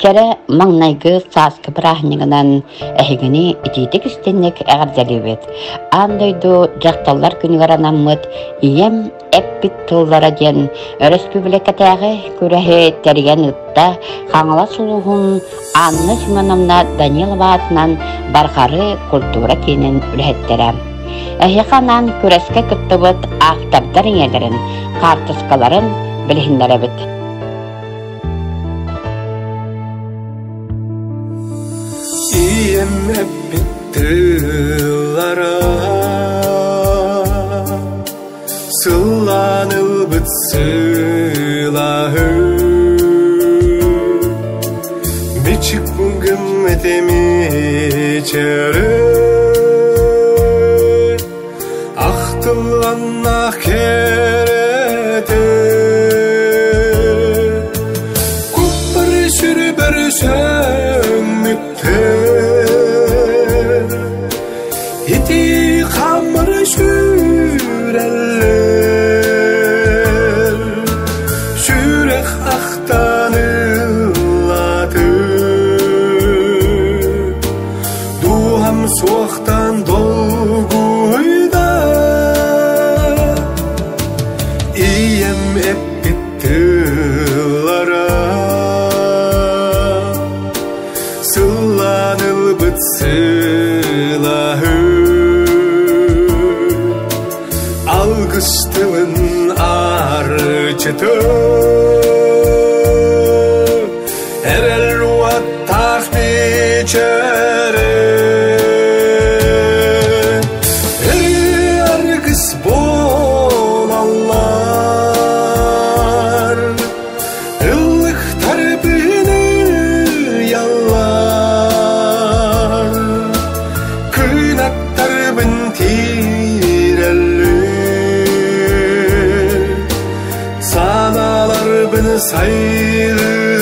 Кэрэ маҥнайгы сааскы бырааһынньыгынан эһигини итиитик-истинник эҕэрдэлиибит. Аан дойду дьахталлар күнүгэр анаммыт «Ийэм эппит тыллара» диэн өрөспүүбүлүкэтээҕи күрэһи тэрийэн ыытта Хаҥалас улууһун Анна Семеновна Данилова аатынан Барҕары культура киинин үлэһиттэрэ. Эһиэхэ анаан күрэскэ кыттыбыт автордар ийэлэрин хаартыскаларын билиһиннэрэбит. Ийэм эппит тыллара Сыллаан ылбыт сылаһы Мичик гыммыт эмичэрэ Ахтылланнаах кэрэтэ Куппар сүрүбэр сөҥмүттэр Ити хаммар сүүрэллэр Сүрэх ахтан ыллаты Дууһам суохтан долгуйда Ийэм эппит тыллара Сыллаан ылбыт сылаһы Алгыс тылын арчыты Эрэл уоттаах мичээрэ Аргыс буолаллар Ыллыктар быыныйаллар Кынаттарбын тиирэллэр Санааларбын сайыллар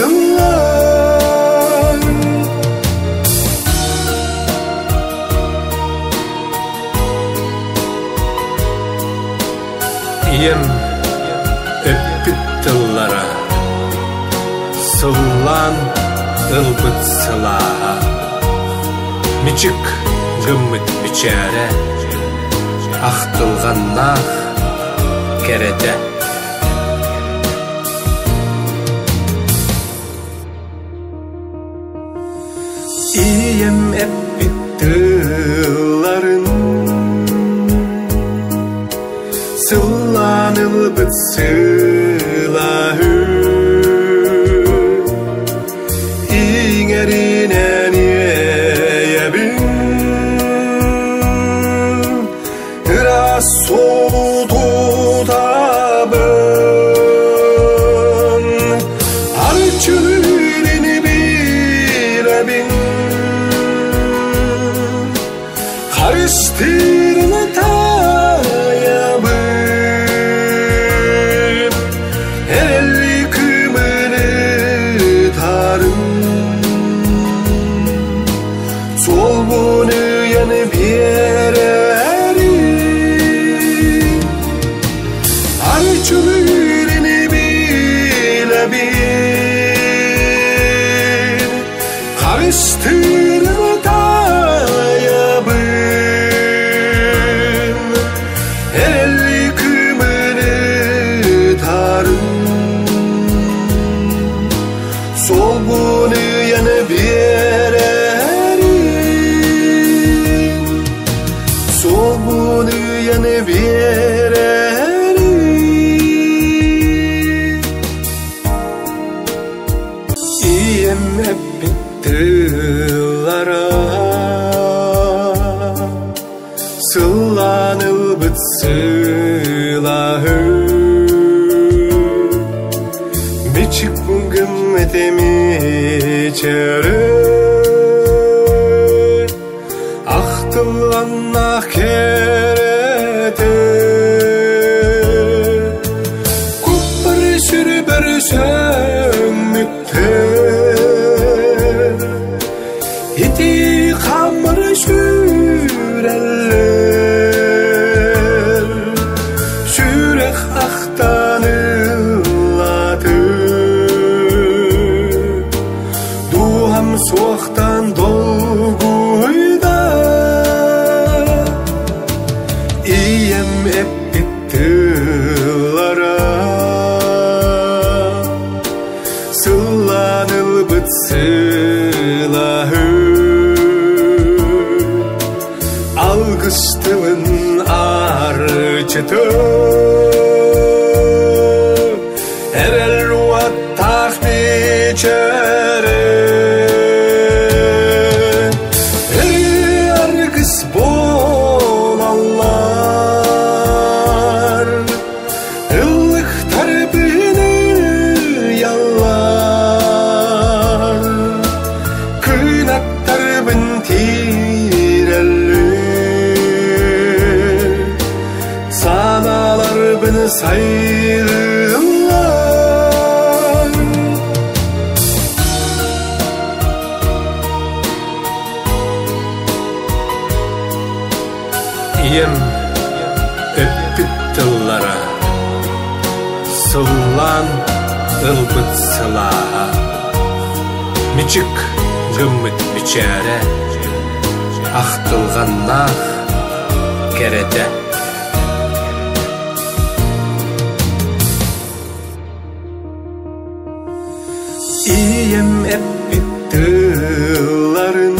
Ийэм эппит тыллара Сыллаан ылбыт сылааһа Мичик гыммыт мичээрэ Ахтылҕаннаах кэрэтэ. Ийэм эппит тылларын Сыллаан ылбыт сылаһы Иҥэринэн иэйэбин Ыраас суолу тутабын Арчылыырын билэбин Харыстыырын таайабын Эрэлли кымыны тарын Суолбун ыйан биэрэри Арчылыырын билэбин Харыстыырын таайабын Эрэлли кымыны тарын Суолбун ыйан биэрэрин Суолбун ыйан биэрэрин Ийэм эппит тыллара Сыллаан ылбыт сылаһы Мичик гыммыт эмичэрэ Ахтылланнаах кэрэтэ Куппар сүрүбэр сөҥмүттэр Ити хаммар сүүрэллэр Сүрэх ахтан ыллаты. суохтан долгуйда Ийэм эппит тыллара Сыллаан ылбыт сылаһы Алгыс тылын арчыты Эрэл уоттаах мичээрэ Аргыс буолаллар Ыллыктарбын ыйаллар Кынаттарбын тиирэллэр Санааларбын сайрыыллар Ийэм эппит тыллара Сыллаан ылбыт сылааһа Мичик гыммыт мичээрэ Ахтылҕаннаах кэрэтэ Ийэм эппит тылларын.